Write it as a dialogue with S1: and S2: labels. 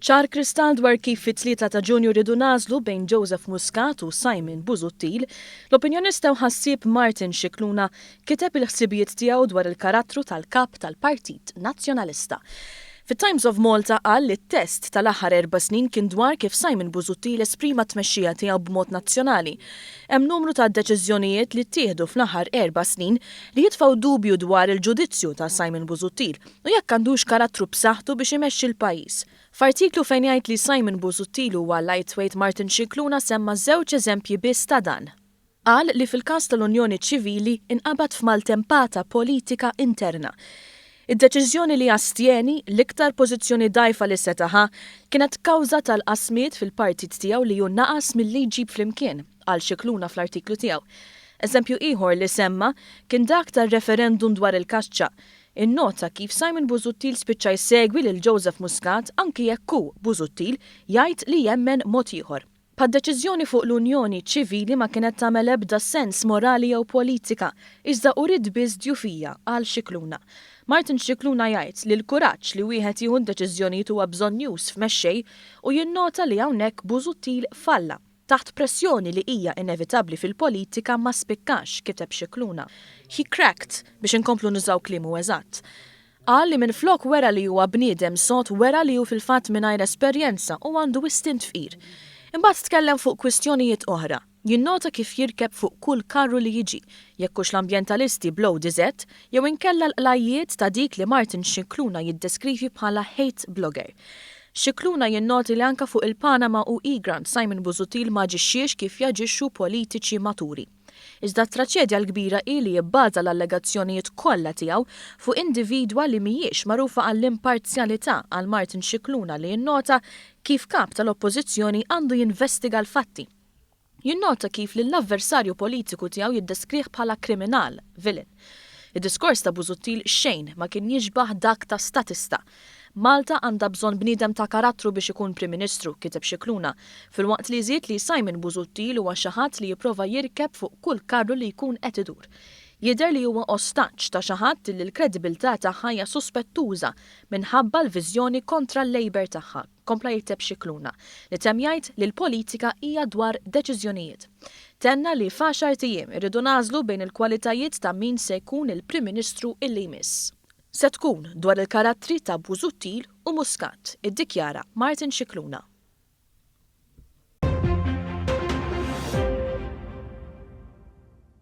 S1: Ċar kristall dwar kif fit-3 ta' Ġunju rridu nagħżlu bejn Joseph Muscat u Simon Busuttil, l-opinjonista u ħassieb Martin Scicluna kiteb il-ħsibijiet tiegħu dwar il-karattru tal-Kap tal-Partit Nazzjonalista. Fit-Times of Malta qal li t-test tal-aħħar 4 snin kien dwar kif Simon Busuttil esprima t-tmexxija tiegħu b'mod nazzjonali. Hemm numru ta' deċiżjonijiet li ttieħdu fl-aħħar 4 snin li jitfgħu dubju dwar il-ġudizzju ta' Simon Busuttil u jekk għandux karattru b'saħħtu biex imexxi l-pajjiż. F'artiklu fejn jgħid li Simon Busuttil huwa lightweight, Martin Scicluna semma żewġ eżempji biss ta' dan. Qal li fil-każ tal-Unjoni Ċivili inqabad f'maltempata politika interna. Id-deċiżjoni li astjeni, l-iktar pożizzjoni dgħajfa li seta' ħa, kienet kawża tal-qasmiet fil-partit tiegħu li hu naqas milli jġib flimkien, qal Scicluna fl-artiklu tiegħu. Eżempju ieħor li semma kien dak tar-referendum dwar il-kaċċa. Innota kif Simon Busuttil spiċċa jsegwi lil Joseph Muscat anki jekk hu, Busuttil, jgħid li jemmen mod ieħor. Bħad-deċiżjoni fuq l-Unjoni Ċivili ma kienet tagħmel ebda sens morali jew politika, iżda uriet biss djufija, qal Scicluna. Martin Scicluna jgħid li l-kuraġġ li wieħed jieħu deċiżjonijiet huwa bżonnjuż f'mexxej u jinnota li hawnhekk Busuttil falla. Taħt pressjoni li hija inevitabbli fil-politika ma spikkax, kiteb Scicluna. "He cracked", biex inkomplu nużaw kliemu eżatt. Qal li minflok wera li huwa bniedem sod, wera li hu fil-fatt mingħajr esperjenza u għandu istint fqir. Imbagħad tkellem fuq kwistjonijiet oħra. Jinnota kif jirkeb fuq kull karru li jiġi, jekk hux l-ambjentalisti bl-ODZ, jew inkella l-qlajjiet ta' dik li Martin Scicluna jiddeskrivi bħala hate blogger. Scicluna jinnoti li anka fuq il-Panama u Egrant Simon Busuttil ma aġixxiex kif jaġixxu politiċi maturi. Iżda t-traċedja l-kbira hi li jibbaża l-allegazzjonijiet kollha tiegħu fuq individwa li mhijiex magħrufa għall-imparzjalità, qal Martin Scicluna, li jinnota kif kap tal-Oppożizzjoni għandu jinvestiga l-fatti. Jinnota kif lill-avversarju politiku tiegħu jiddeskrih bħala kriminal, villain. Id-diskors ta' Busuttil xejn ma kien jixbaħ dak ta' statista. "Malta għandha bżonn bniedem ta' karattru biex ikun Prim Ministru", kiteb Scicluna, filwaqt li żied li Simon Busuttil huwa xi ħadd li jipprova jirkeb fuq kull karru li jkun qed idur. "Jidher li huwa ostaġġ ta' xi ħadd li l-kredibilità tagħha hija suspettuża minħabba l-viżjoni kontra l-Labour tagħha", kompla jikteb Scicluna, li temm jgħid li l-politika hija dwar deċiżjonijiet. Tenna li f'10 ijiem irridu nagħżlu bejn il-kwalitajiet ta' min se jkun il-Prim Ministru illi jmiss. "Se tkun dwar il-karattri ta' Busuttil u Muscat", iddikjara Martin Scicluna.